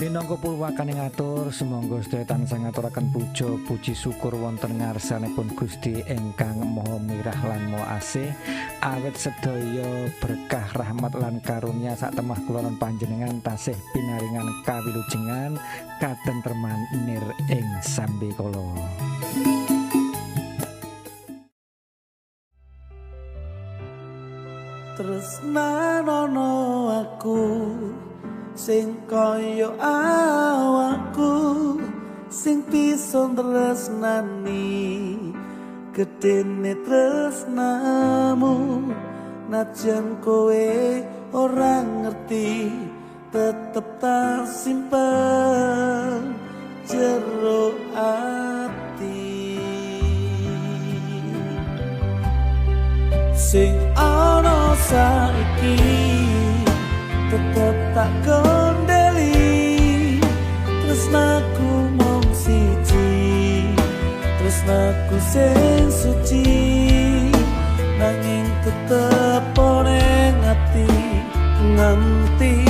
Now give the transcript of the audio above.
Minangka purwakane ngatur, sumangga sedaya tansah ngaturaken puja puji syukur wonten ngarsanipun Gusti ingkang Maha Mirah lan Maha Asih, awit sedaya berkah rahmat lan karunia sak temah kula lan panjenengan tasih pinaringan kawilujengan katentreman nir ing sambekala. Tresnanono aku sing kaya awakku, sing bisa tresnani gedene tresnamu, najan kowe ora ngerti tetep tak simpen jero ati. Sing ana saiki tetep tak kondeli, tresnaku mung siji, tresnaku sing suci, nanging tetep ning ati nganti